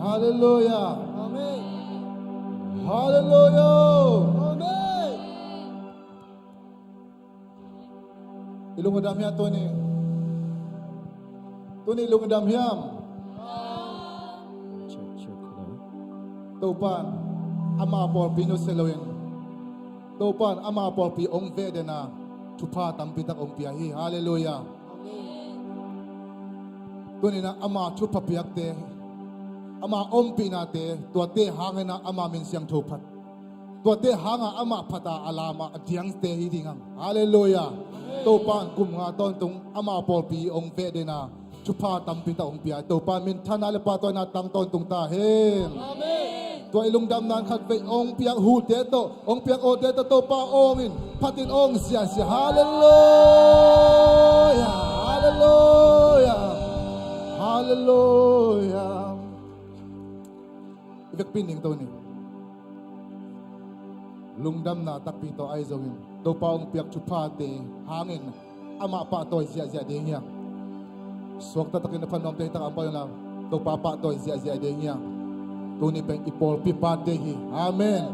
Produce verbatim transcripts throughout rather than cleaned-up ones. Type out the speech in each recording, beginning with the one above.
Halleluia. Amen. Halleluia. Amen. I lung a dam hiam tuni? Tuni i lung a dam hiam? Check, check, hello. Topan ama pawlpi nusia loin, Topan ama pawlpi hong veh den a, thupha tampi tak hong pia hi. Halleluia. Tuni-in ah ama thupha piakte, ama ompihnate, tuate hangin ah ama min siangtho phat, tuate hangah amah phat a, a lam a, a diangte hi ding hang. Halleluia. Topan kum nga tawntung ama pawlpi hong veh den a, thupha tampi tak hong pia. Topan minthanna le pahtawina tang tawntung ta hen. Amen. Tua i lungdamna in khatvei hong piak hute tawh, hong piak awte tawh Topa hong in, phatin hong siasia. Halleluia. Halleluia. Halleluia. I vekpi in ding to ni. Lungdamna takpi tawh ahi zongin, Topa hong piak thuphate hangin amah pahtawi ziahziah ding hi hang. Suakta takin a phatnuamte hi tak a om pah un la, Topa pahtawi ziahziah ding hi hang. Tuni pen i pawlpi birthday hi. Amen.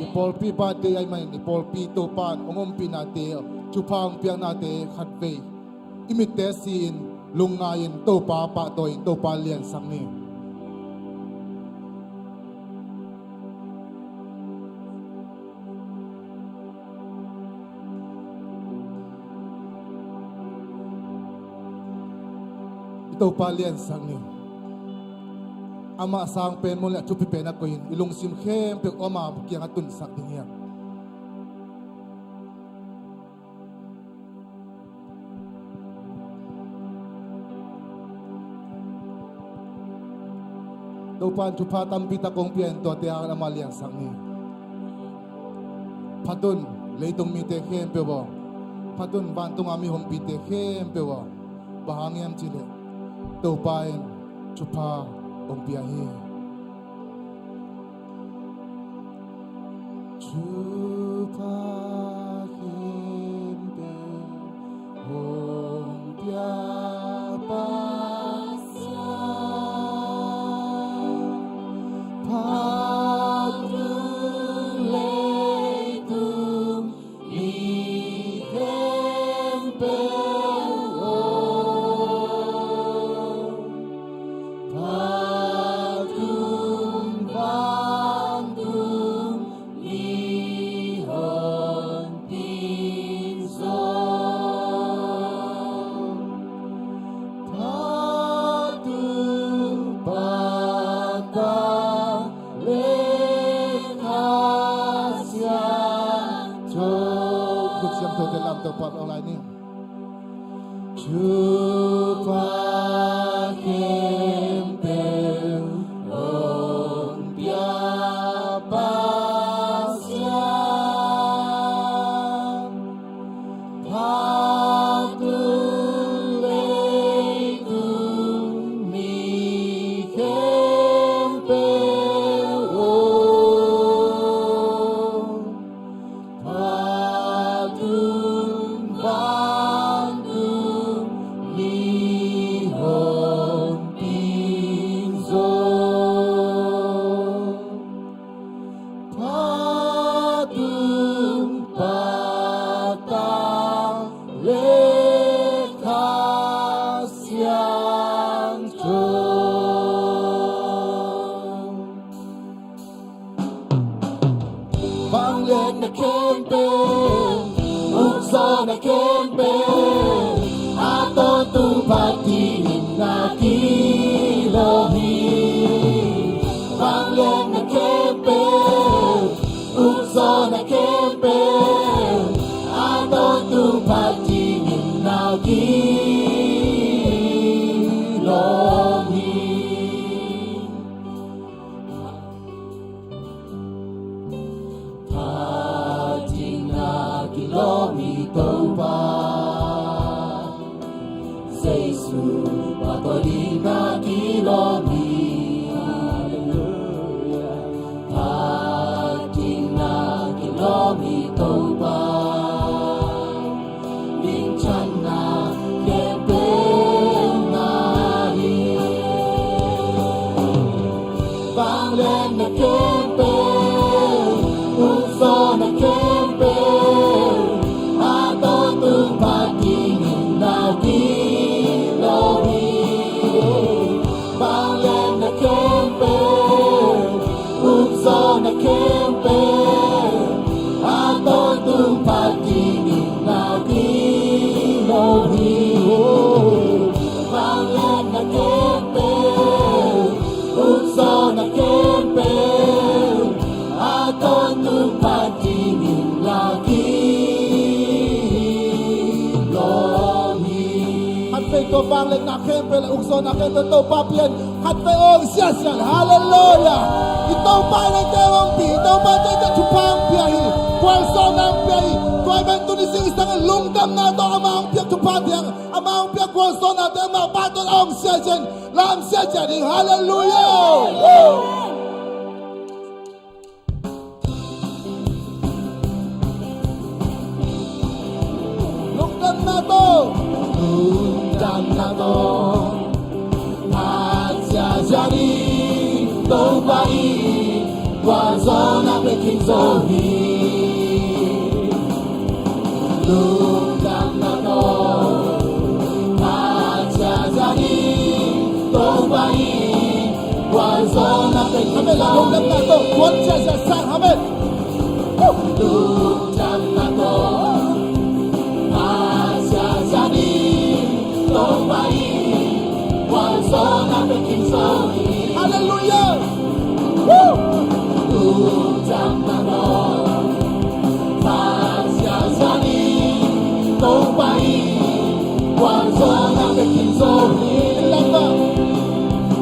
I pawlpi birthday ahih manin i pawlpi Topa in hong ompihnate, thupha hong piaknate khatvei i mitte si-in, lungngai-in, Topa pahtawi-in, Topa liansak ni. I Topa liansak ni. Amah sang pen mun le a thupi pen a koih in, i lungsim khempeuh ama kiangah tunsak ding hi hang. Topa in thupha tampi tak hong pia in, tuate hangin amah liansak ni. Phat un leitung mite khempeuh aw, phat un vantung a mihonpite khempeuh aw. Bang hang hiam cih leh Topa in thupha hong pia hi. Thupha khempeuh hong pia Pasian, phat un leitung mi khempeuh aw, phat un vantung mihonpi zong, phat un Pata le Kha Siangtho. Khut siangthote lamto phat aw lai ni. Thupha khempeuh hong pia Pasian, phat un leitung mi khempeuh aw, phat un vantung mihonpi zong, phat un Pata le Kha Siangtho. Vangliatna khempeuh, ukzawhna khempeuh, a tawntung phat dingin na kilawm hi. Vangliatna khempeuh, ukzawhna khempeuh, a tawntung phat dingin na kilawm hi. Phat dingin na kilawm hi Topa. Vanglian na khempeuh, ukzaw na khempeuh, a tawntung phat dingin na gilo hi. Vanglian na khempeuh, ukzaw na khempeuh, a tawntung phat dingin na gilo hi. Vanglian na khempeuh, ukzaw na khempeuh, a tawntung phat dingin na gilo hi. Khatvei tua vanglian na khempeuh le ukzaw na khempeuh Topa pian, khatvei awng siasia. Halleluiah. I Topa in eite hong pi, i Topa in eite thupha hong pia hi. Gualzawhna hong pia hi. Tua i pen tuni zingsang lungdamna tawh ama hong piak thupha piang, ama hong piak gualzawhnate ama pahtawi awng siasia, lam siasia ding. Halleluiah. Lungdamna tawh, lungdamna tawh, phat siasia ding. Topa in gualzawhna pia khin zo hi. Lungdamna tawh, phat siasia ding. Topa in gualzawhna pia khin zo hi. Amen. Lungdamna tawh, phat siasia sa. Amen. Lungdamna tawh, phat siasia ding. Topa in gualzawhna pia khin zo hi. Halleluiah. Woo! Lungdamna tawh, phat siasia ding. Topa in gualzawhna pia khin zo hi. Lungdamna. Amen.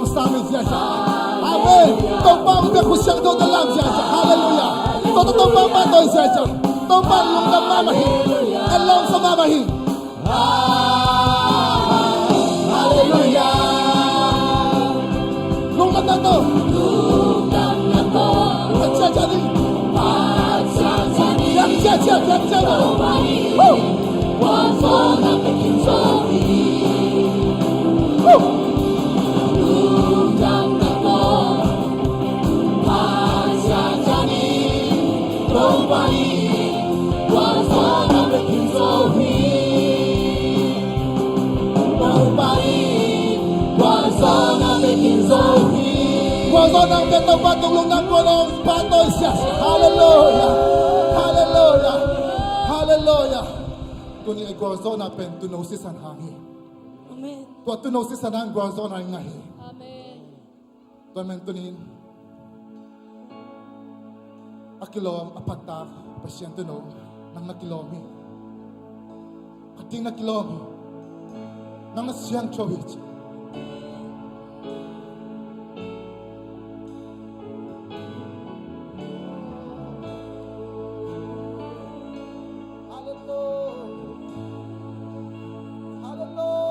Sami ziazia. Amen. Topa ute khusiang do dalam ziazia. Hallelujah. Toto Topa pa to ziazia. Topa lungdam mama hi. Elong sa mama hi. Hallelujah. Lungdam na to. Ziazia ni. Yang ziazia, yang ziazia. Woo. Woo. Gualzawhna pe Topa tung lungdam ko nong pa to sias. Hallelujah. Hallelujah. Hallelujah. Tuni i gualzawhna pen tuuno sisan hang hi. Amen. Tua tuuno sisan hang gualzawhna i ngah hi. Amen. Tua man tunin a kilawm a phattak Pasian tuuno nang na kilawm hi. A ding na kilawm hi. Nang na siangtho hi ci. Hallelujah. Hallelujah.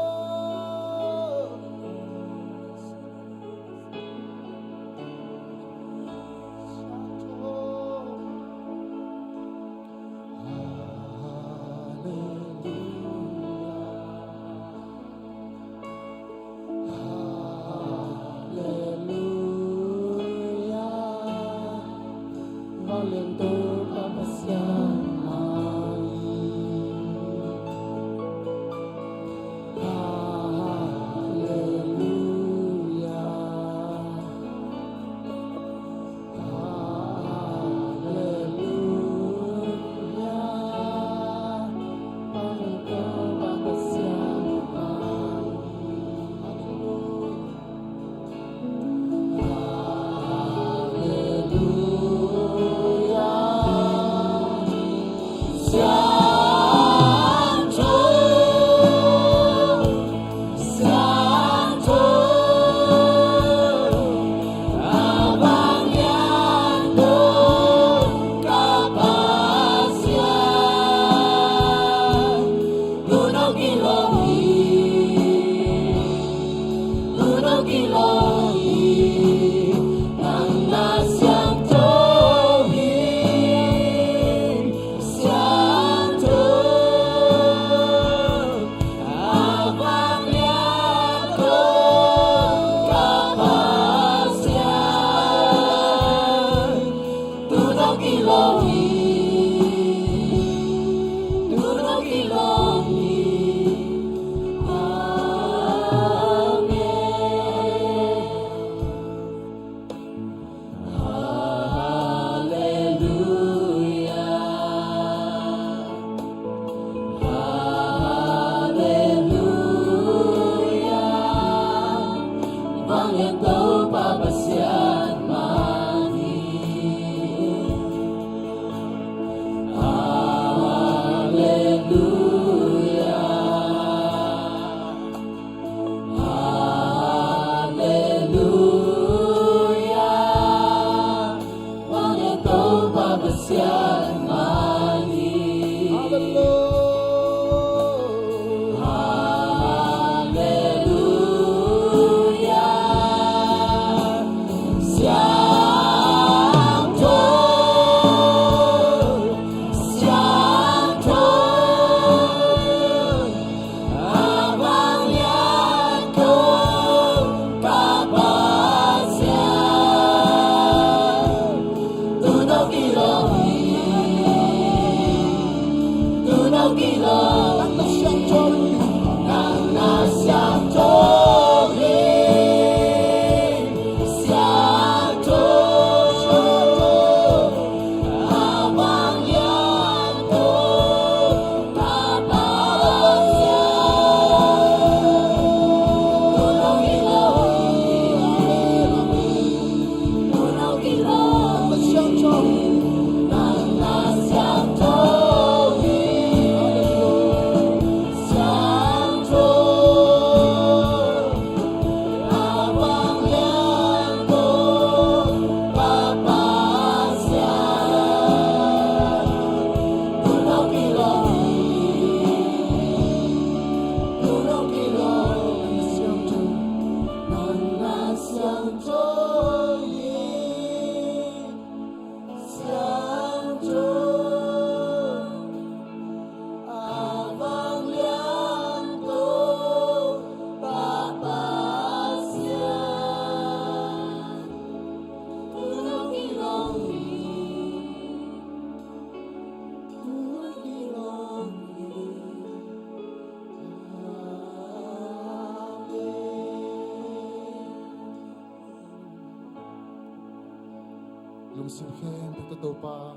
Lungsim khempeuh tawh Topa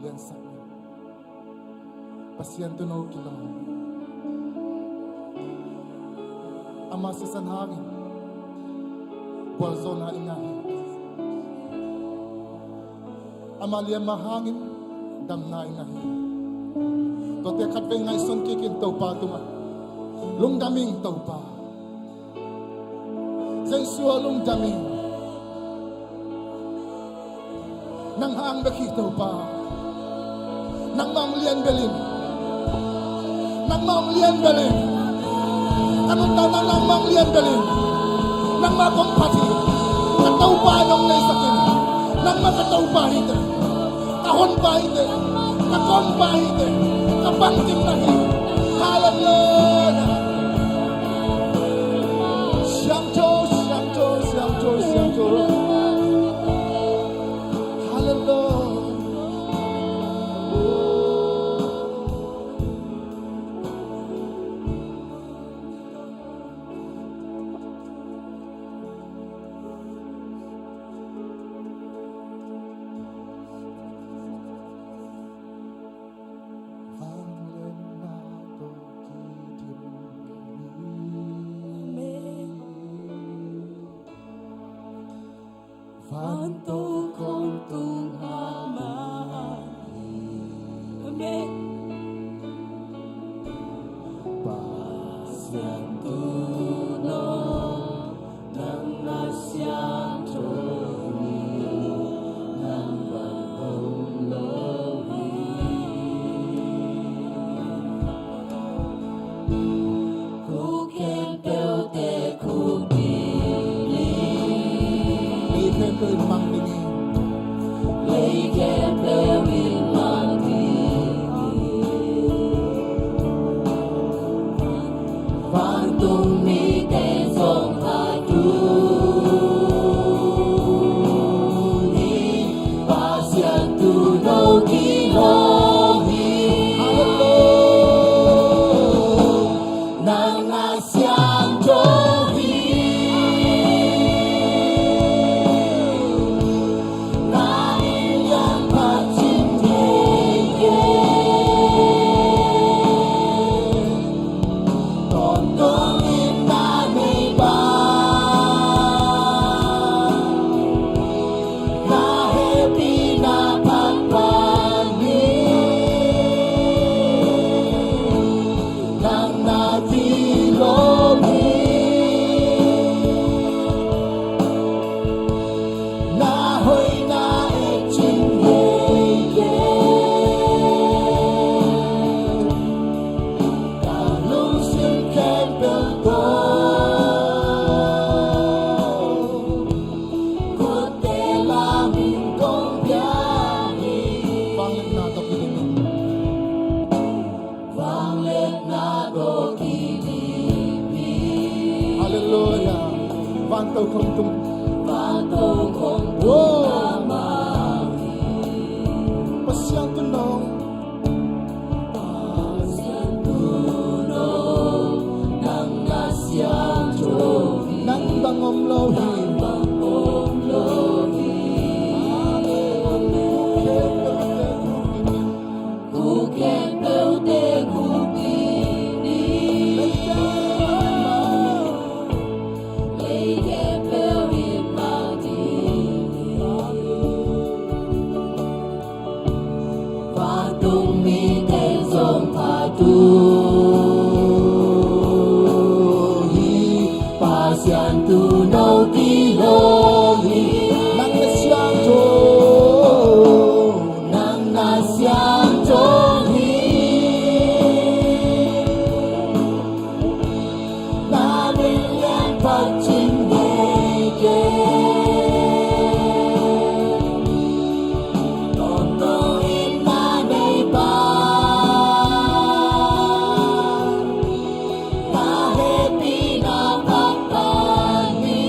liansak ni. Pasian tuuno kilawm. Ama sisan hangin gualzawhna i ngah hi. Ama liamma hangin damna i ngah hi. Tuate khatvei ngaihsun kikin Topa tungah lungdam ing Topa. Jesu aw, lungdam ing. Nang hang bek hi Topa. Nangmah hong lian bel in. Nangmah hong lian bel in. Ka nuntakna nangmah hong lian bel in. Nangmah kong phat hi. Ka Topa nong neisak in. Nangmah ka Topa hi teh. Ka honpa hi teh. Ka kongpa hi teh. Ka bangkimna hi. Halleluiah. Siangtho, siangtho, siangtho, siangtho. Halleluiah. Amen. Vantung kong tung a mah hi. Amen. Pasian tuuno, nang na siangtho hi, nang bang om lo hi. Khuk khempeuhte khuk ding hi. Lei khempeuh in mang ding hi. Lei khempeuh in mang ding hi. Vantung mite zong a tung hi. Pasian tuuno kilawm hi. Halleluiah. Nang na siangtho hi. Na min lian phat cing hi. Tawntung in na nei bang, na hehpihna phat pan hi. Nang na kilawm hi. Na hoihna et cing hi. Ka lungsim khempeuh tawh khutte lam in kong piak hi. Vangliatna tawh kidim in. Vangliatna tawh kidim hi. Halleluiah. Vantung kong tung. Vantung kong tung a mah hi. Pasian tuuno. Pasian tuuno, nang na siangtho hi. Nang bang om lo hi. Nang bang om lo hi. Amen. Khempeuhte khuk ding hi. Khuk khempeuhte khuk ding hi. Lei khempeuh in mang ding hi. Vantung mite zong a tung hi. Pasian tuuno kilawm hi. Nang na siangtho, nang na siangtho hi. Na min lian phat cing hi kei. Tawntung in na nei bang, na hehpihna phat pan hi.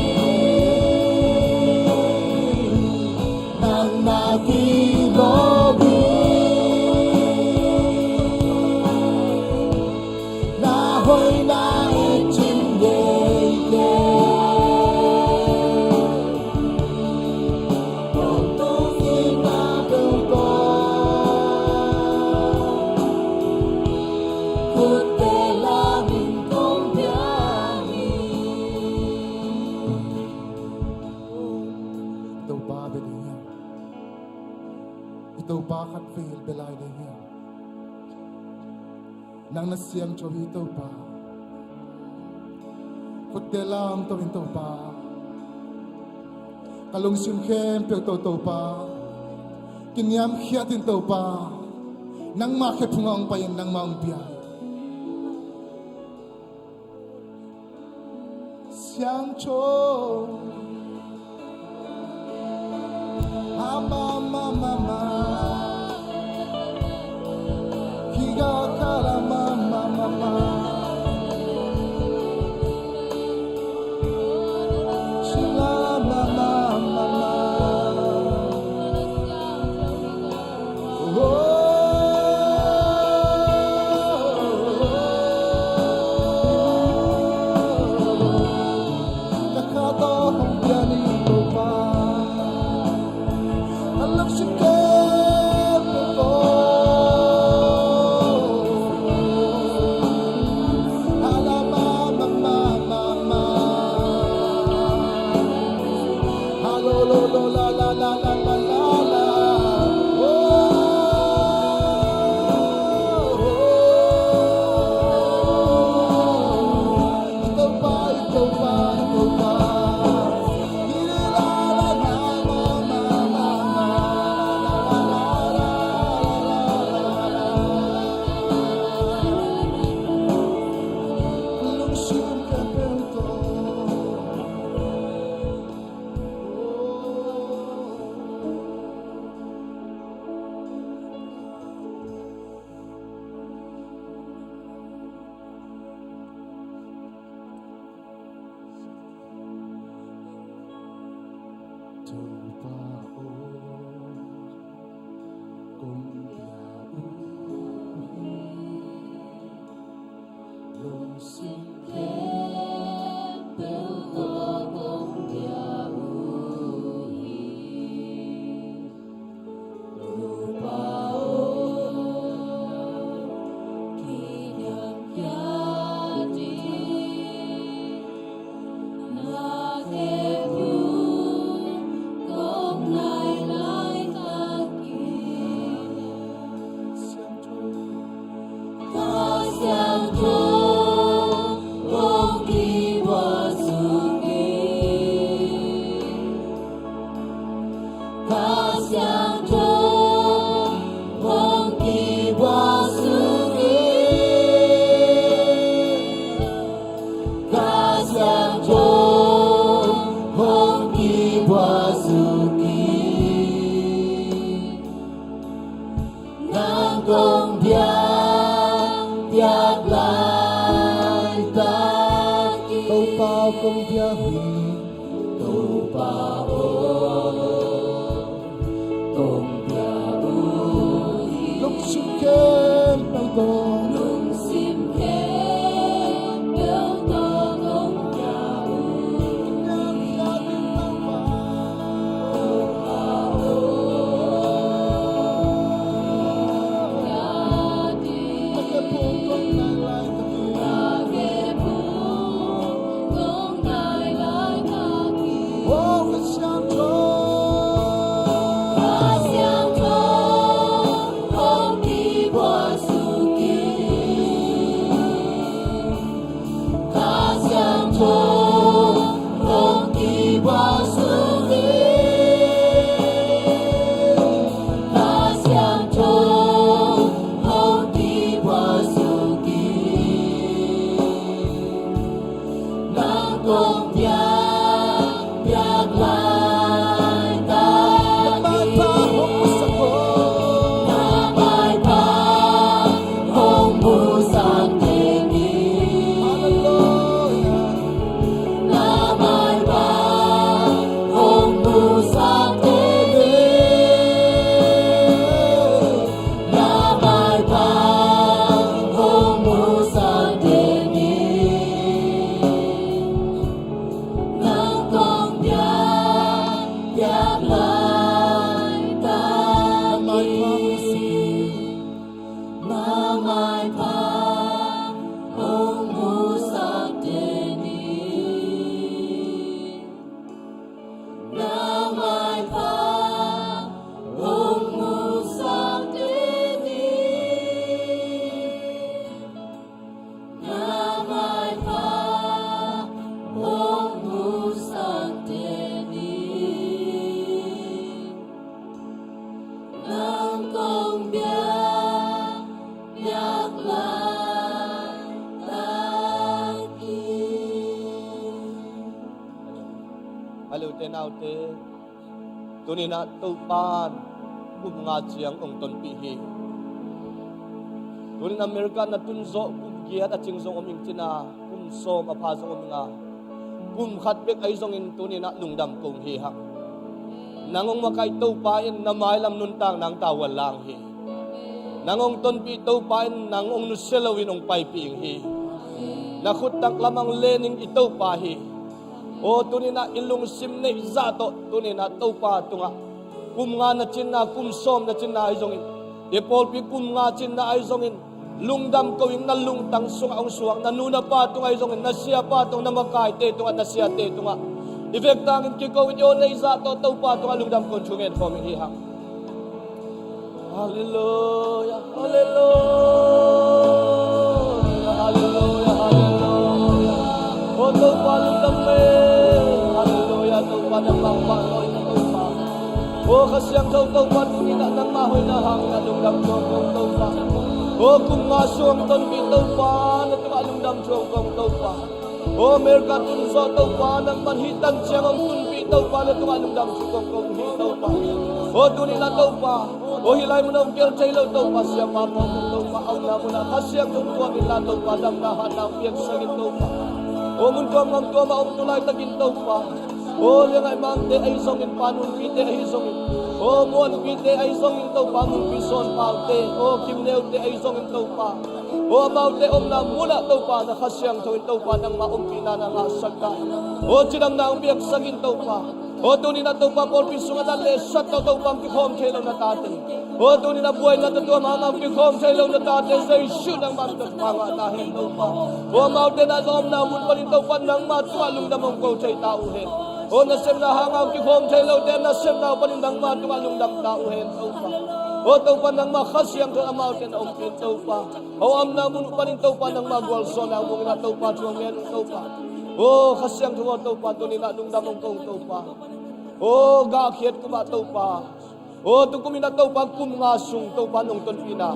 Khat vei bel lai ding hi. Nang na siangtho hi Topa. Khutte lam to in Topa. Ka lungsim khempeuh to Topa. Kiniamkhiat in Topa. Nangmah khephung ah hong pai in nangmah hong bia. Siangtho. Ama, ma, ma, ma. Kiga kala ma, ma, ma, ma. Sila ma, ma, ma, ma. Topa aw, kong bia uh hi. Lungsim khempeuh tawh kong bia uh hi. Topa aw, kiniamkhiat in, na khephung kong nai laitak in. Kha Siangtho hong kipua suk in. Kha Siangtho hong kipua suk in. Kha Siangtho hong kipua suk in. Nang kong biak, biak laitak in. Topa aw kong bia uh hi. Topa aw, kong bia uh hi. Lungsim khempeuh tawh. Lungsim khempeuh tawh kong bia uh hi. Kha Siangtho hong kipua suk in. Kha Siangtho hong kipua suk in. Nang kong biak, biak laitak in. Na maipha hong musak teng in. Halleluiah. Na maipha hong musak teng in. Na maipha hong musak teng in. Leute naute, tuninah Topan kum nga ciang hong tonpih hi. Tunin America na tun zawh kum giat a cing zong om ing cina, kum sawm a pha zong om inga, kum khat bek ahi zongin tuninah lungdam kong hi hang. Nang hong makaih Topa in na mailam nuntak nang tavuan lang hi. Nang hong tonpih Topa in nang hong nusia loin hong paipih ing hi. Na khuttak lamang lening i Topa hi. Aw tuninah i lungsim neih zah tawh tuninah Topa tungah kum nga na cinna, kum sawm na cinna ahi zongin, i pawlpi kum nga cinna ahi zongin, lungdam ko ing. Na lungtang sungah hong suak na nu na pa tungah ahi zongin, na siapa tungah, na makaite tungah, na siate tungah i vektakin kiko in i aw neih zah tawh Topa tungah lungdam kong thungen khawm ing hi hang. Halleluia, halleluia, halleluia, halleluia. Aw Topa lungdam e. Halleluia, Topa nangmah pahtawi na Topa. Aw Kha Siangtho Topa tuninah nangmah hoihna hangin a lungdam tuang kong Topa. Aw kum nga sung tonpih Topa na tungah lungdam tuang kong Topa. Aw America tun zawh Topa nangman hih tan ciang hong tunpih Topa na tungah lungdam thu kong kong hi Topa. Aw tuninah Topa, aw hih lai mun hong kihel thei lo Topa, siapa pawlkhat Topa a omna munah Kha Siangtho tuam inla Topa, damna hatna hong piaksak in Topa. Aw mun tuam gam tuamah hong tu laitakin Topa, aw Liangaih Mangte ahi zongin, Pa Nunpite ahi zongin, aw Muanpite ahi zongin Topa, Munpi Sawnpaute, aw Kimneute ahi zongin Topa, aw amaute omna munah Topa na Kha Siangtho in Topa nangmah ompihna na ngahsak ta. Aw cidamna hong piaksak in Topa. Aw tuninah Topa pawlpi sungah na lehsat tawh Topa hong kikhawm thei lo na tate, aw tuninah buaina tawh tuam hangah hong kikhawm thei lo na tate Jesu nangmah min tawh thupha ngah ta hen Topa. Aw amaute na omna mun panin Topa nangmah tungah lungdam hong ko thei ta uh hen. Aw nasepna hangah hong kikhawm thei lote nasepna uh panin nangmah tungah lungdam ta uh hen Topa. Aw Topa nangmah Kha Siangtho amaute na ompih in Topa. Aw omna mun uh panin Topa nangmah gualzawhna hong muang inah Topa thu hong ngen un Topa. Aw Kha Siangtho aw Topa tuninah lungdam hong ko un Topa. Aw gahkhiat kumah Topa, aw tukum inah Topa kum nga sung Topa nong tonpihna,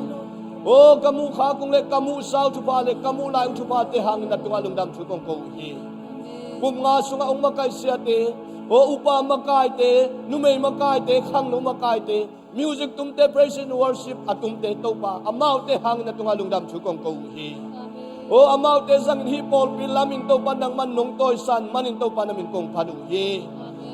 aw ka muh khak ung le ka muhsa uh thupha le ka muh lai ung thuphate hangin na tungah lungdam thu kong ko uh hi. Kum nga sungah hong makaih siate, aw upa makaite, numei makaite, khangno makaite, music tumte, praise and worship a tumte Topa, amaute hangin na tungah lungdam thu kong ko uh hi. Aw amaute zangin hih pawlpi lamin Topa nangman nong tawisan manin Topa na min kong phat uh hi.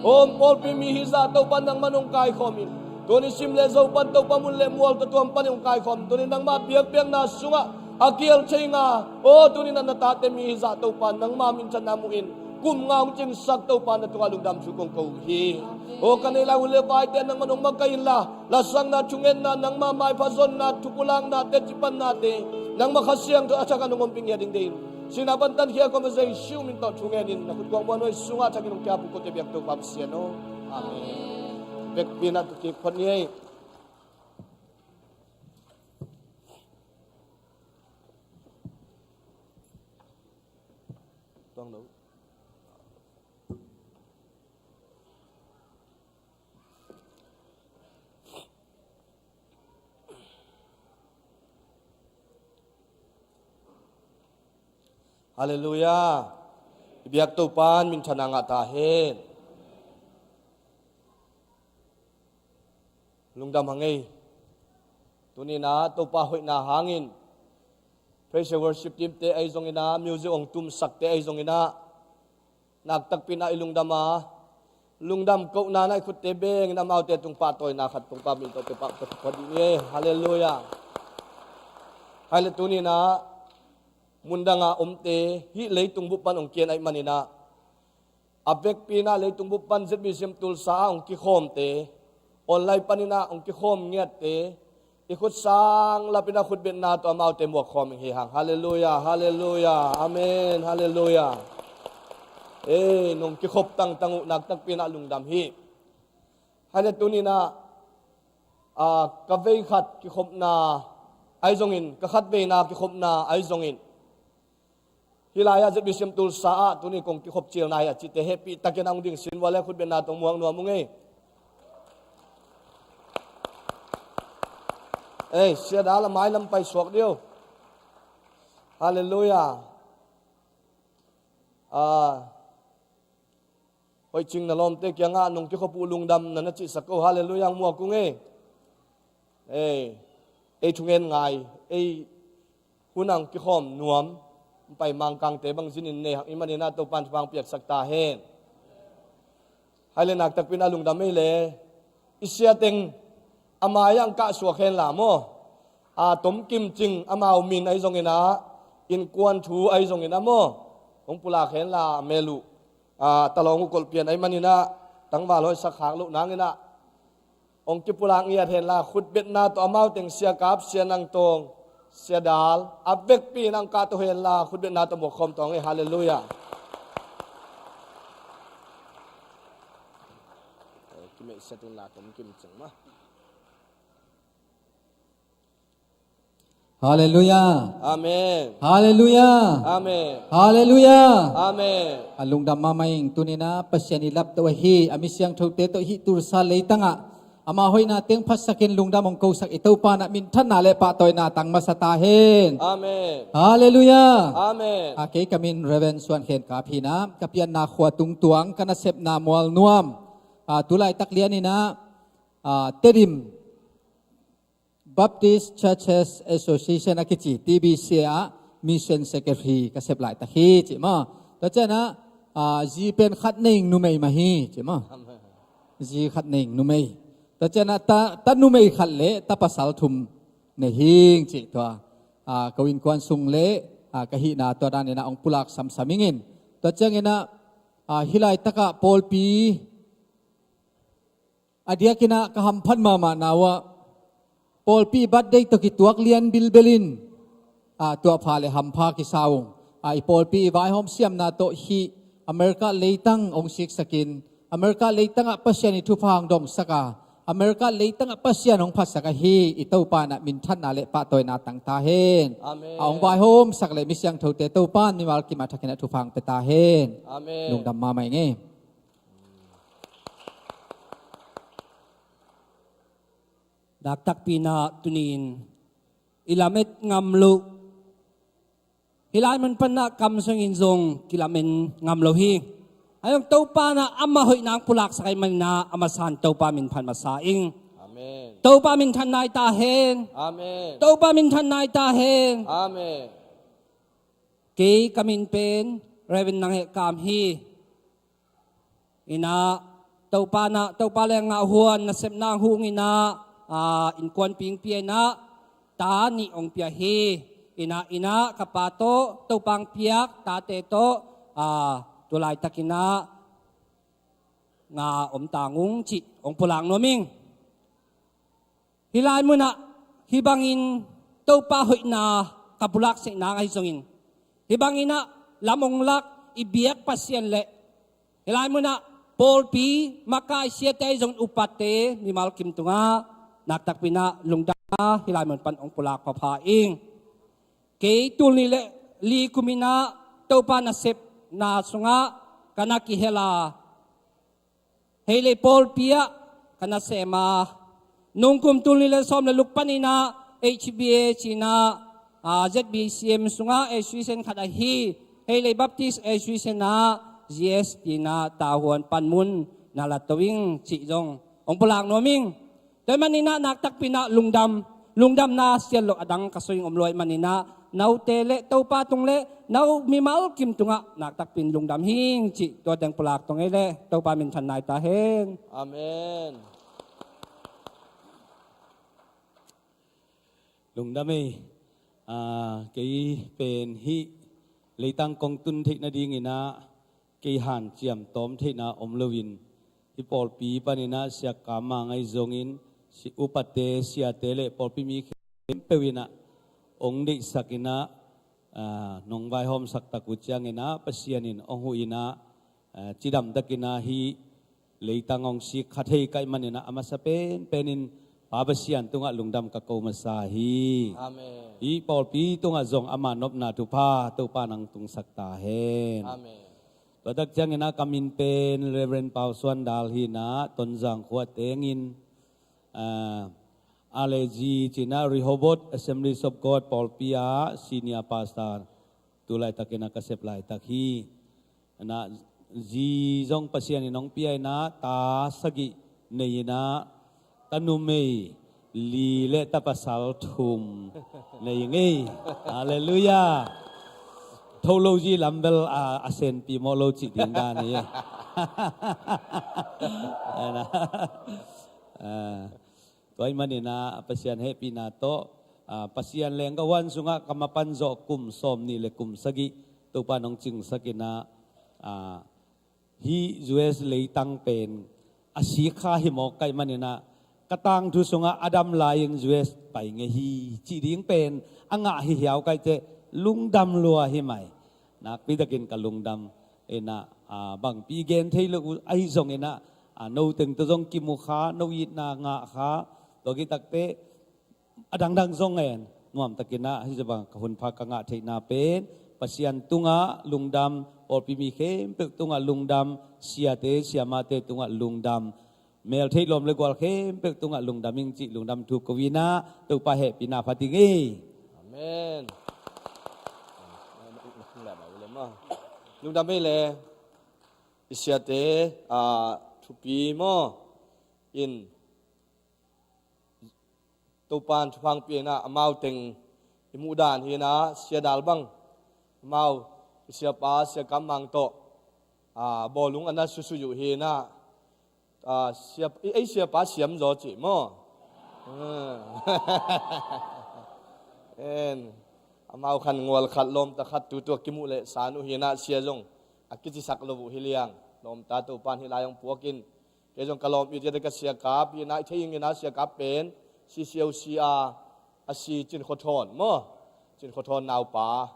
Aw pawlpi mi hih zah Topa nangman hong kaikhawmin, tuni sim le zo pan Topa mun le mual tawh tuam panin hong kaikhawm, tuni nangmah biakpiakna sungah a kial thei nga, aw tuninah na tate mi hih zah Topa nangmah minthanna muhin kum nga hong cingsak Topa na tungah lungdam thu kong ko uh hi. Aw ka neih lai hun le vaite nangman hong makaih inla, lasakna, thungetna, nangmah maipha zonna, thupulakna, tetcipannate nangmah Kha Siangtho a thak a nong ompih ngiat ding deih in, sihna pan tankhia kawm a Jesu min tawh thungen in na khutkuang buanhuai sungah thakin hong kiap uh kote biak Topa Pasian aw. Amen. Vekpi inah tu kik phot ni ei. Tuang lo. Halleluia. I biak Topan minthanna ngah ta hen. Lungdam hang ei. Tuninah Topa hoihna hangin praise and worship teamte ahi zonginah, music hong tumsakte ahi zonginah, naktakpi inah i lungdam a, lungdam kohna inah i khutte bengin amaute tung pahtawina khat Topa min tawh pia pah pah dih ni. Halleluia. Hai le tuninah mundanga omte hih leitung bup pan hong kian ahih maninah, a vekpi inah leitung bup pan Z B C M Tulsa ah hong kikhawmte, online paninah hong kikhawm ngiatte, i khut sang lapinah khutbetna tawh amaute muakkhawm ing hi hang. Halleluia, halleluia, amen, halleluia. Ei nong kikhop tangtang uh naktakpi inah lungdam hi. Hai le tuninah, a, ka vei khat kikhopna ahi zongin, ka khat veina kikhopna ahi zongin, hih lai-ah Z B C M Tulsa ah tuni kong kikhop cilna hi a cite hehpih takin a hong ding sin vua le khutbetna tawh muak nuam ung ei. Ei, siada la mailam pai suak dih o. Halleluia. Ah, hoih cing na lawmte kiangah nong kikhop uh lungdam na na cihsak ko. Halleluiah, muak ung ei. Ei, ei thungen ngai, ei hun ang kikhawm nuam, pai Mangkangte bang zinin nei hak i maninah Topan thupha piaksak ta hen. Hai le naktakpin a lungdam ei le, i siateng a mai ang kah suak hen la maw. A tomkim cing amau min ahi zonginah, innkuan thu ahi zonginah maw, hong pulak hen la mel uh. A talawng uh kolhpian ahi maninah tangval hoihsak khak loh nanginah hong kipulak ngiat hen la, khutbetna tawh amau teng Sia Kap, Sia Nang Tawng, Sia Dal, a vekpi in ang kah tawh hen la, khutbetna tawh muak khawm tawng ei. Halleluiah. Kimeihsiat un la tomkim cing mah. Halleluiah. Amen. Halleluiah. Amen. Halleluiah. Amen. A lungdam mahmah ing. Tuninah Pasian i laptoh ahi a mi siangthote tawh hih tulsa leitangah ama hoihna teng phatsakin lungdam hong kosak i Topa na minthanna le pahtawina tang masa ta hen. Amen. Halleluiah. Amen. A kei ka min Reverend Suan Khen Kap hinah, ka pianna khua tungtuang, ka nasepna Mualnuam. A tulaitak lianinah, a Tedim Baptist Churches Association a kici, T B C A ah Mission Secretary ka sep laitak hi, cih maw. Tua cianah, a, zi pen khat neing numei mah hi, cih maw. Zi khat neing numei. Tua cianah ta, ta numei khat le ta pasal thum nei hing, cih tua. A, ko innkuan sung le, a, ka hihna tua daninah hong pulak samsam ingin. Tua cianginah, a, hih laitakah pawlpi a diakinah ka hamphat mahmahna uh ah, pawlpi birthday tawh kituak lian bilbelin, a, tuahpha le hampha kisa ung. A, i pawlpi i vaihawm siamna tawh hih America leitang hong siksakin, America leitangah Pasian i thupha hong dongsak a, America leitangah Pasian hong phatsak ahi i Topa na minthanna le pahtawina tang ta hen. Amen. A hong vaihawmsak le mi siangthote Topa mimal kim a thakinah thupha hong pia ta hen. Amen. Lungdam mahmah ing ei. Naktakpinah tuni-in i lamet ngam loh, hih lai mun panah kam sungin zong kilamen ngam lo hi. Ahi zong Topa na amah hoih nang pulaksak ahi maninah a masan Topa min phat masa ing. Amen. Topa min than nai ta hen. Amen. Topa min than nai ta hen. Amen. Kei ka min pen Reverend Nang Heh Kam hi. Inah Topa na, Topa le ngah huan nasepna hung inah, a, innkuan pingpia inah ta nih hong pia hi. Inah, inah ka pa tawh Topa hong piak tate tawh, a, tulaitakinah nga om tang ung cih hong pulak nuam ing. Hih lai munah hih bangin Topa hoihna ka pulak seh nang ahi zongin, hih banginah lam hong lak i biak Pasian le hih lai munah pawlpi makai siate ahi zongin upate mimal kim tungah naktakpinah lungdam a hih lai mun pan hong pulak phapha ing. Kei tul nih le li kuminah Topa nasepna sungah ka na kihel a, Heilei pawlpi ah ka na sem a, nungkum tul nih le sawm le luk paninah H B A cinah, a, Z B C M sungah association khat ahi Heilei Baptist Association ah G S tinah tahuan panmun na la to ing cih zong hong pulak nuam ing. Tua maninah naktakpinah lungdam, lungdamna siat loh a dang ka sung om luai maninah note le Topa tung le no mimal kim tungah naktakpin lungdam hing cih tua teng pulak tong ei le Topa min than nai ta hen. Amen. Lungdam ei. A, kei pen hih leitang kong tun theih nadinginah kei hanciam tawm theihna om loin hih pawlpi paninah siakka mang ahi zongin si upate siate le pawlpi mi khempeuh inah hong deihsakinah, a, nong vaihawmsak tak uh cianginah Pasian in hong huh inah, a, cidamtakinah hih leitang hong sik kha thei ka hih maninah a masa penpenin Pa Pasian tungah lungdam ka ko masa hi. Amen. Hih pawlpi tungah zong ama nopna thupha Topa nang tungsak ta hen. Amen. Tua tak cianginah ka min pen Reverend Pau Suan Dal hinah Tonzang khua tengin, a, Aleji cinah Rehoboth Assemblies of God pawlpi ah senior pastor tulaitakinah ka sep laitak hi. Inah zi zong Pasian in hong pia in ah, ta sagih nei in ah, ta numei li le ta pasal thum nei ngei. Halleluiah. Tho lo zi lam bel a, a senpi mawh lo cih ding dan hi. Tua ahih manin ah Pasian hehpihna tawh, ah, Pasian leenggah huan sungah ka mapan zawh kum sawmnih le kum sagih Topa in hong cingsak in ah, ah, hih U S leitang pen a sik kha hi mawk ka hih manin ah, ka tangthu sungah a dam lai-in U S pai ngei hi cih ding pen a ngah hi hiau ka hih teh lungdam lua hi mai. Nakpi takin ka lungdam in ah, ah, bangpi gen thei lo uh ahi zongin ah, ah, no teng tawh zong kimu kha, no itna ngah kha, tua khit takteh a dangdang zong en nuam takin ah hih zah bang ka hun pha ka ngah theihna pen Pasian tungah lungdam, pawlpi mi khempeuh tungah lungdam, siate siamate tungah lungdam, mel theih lawm le gual khempeuh tungah lungdam ing cih lungdam thu ko in ah Topa hehpihna phat ing ei. Amen. Lungdam ei le i siate, ah, thupi maw in Topan thupha hong pia in ah amau teng i muh dan hi in ah, Sia Dal bang amau i siapa Sia Kam Mang tawh, ah, bawlung a na susui uh hi in ah, ah, sia, ei, ei siapa siam zaw cih maw? Ah. En, amau khan ngual khat lawmta khat tutu a kimuh leh san uh hi in ah, sia zong a kicisak lo uh hi liang. Lawmta Topan hih lai hong puak in, kei zong ka lawm it ziate ka siakap hi in ah, i thei ing in ah siakap pen C C O C a, a si Cin Khua Thawn maw? Cin Khua Thawn naupa,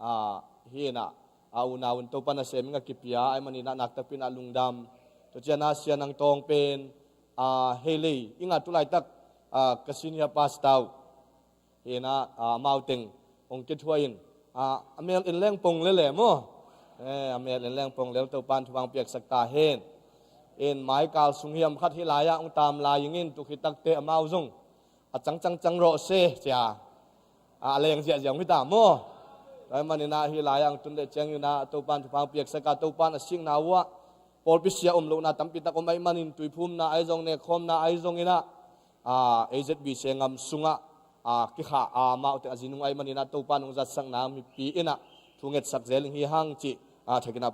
ah, hi in ah, a unau in Topan a sem ing a kipia ahih manin ah naktakpi in ah lungdam. Tua ciang ah Sia Nang Tawng pen, ah, hei lei ing ah tulaitak, ah, ka senior pastor uh hi in ah, ah, amau teng hong kithuah in, ah, a mel in leng pong lel e maw? Eh, a mel in leng pong lel, Topan thupha hong piaksak ta hen. In mai kal sung hiam khat hih lai ah hong tam lai ing in, tu khit takteh amau zong a cang cang cang rawh se cia, ah, a leng ziahziah hong hi ta maw? Tua ahih manin ah hih lai ah hong tun leh ciangin ah Topan thupha hong piaksak a, Topan a sikna uh ah pawlpi sia om lohna tampi tak om ahih manin, tuiphumna ahi zong, nekkhawmna ahi zongin ah, ah, A Z B C ngam sungah, ah, kikhah, ah, amau teng a zinung ahih manin ah Topan hong zatsakna mipi in ah thu ngetsak zel ing hi hang cih, ah, thakin ah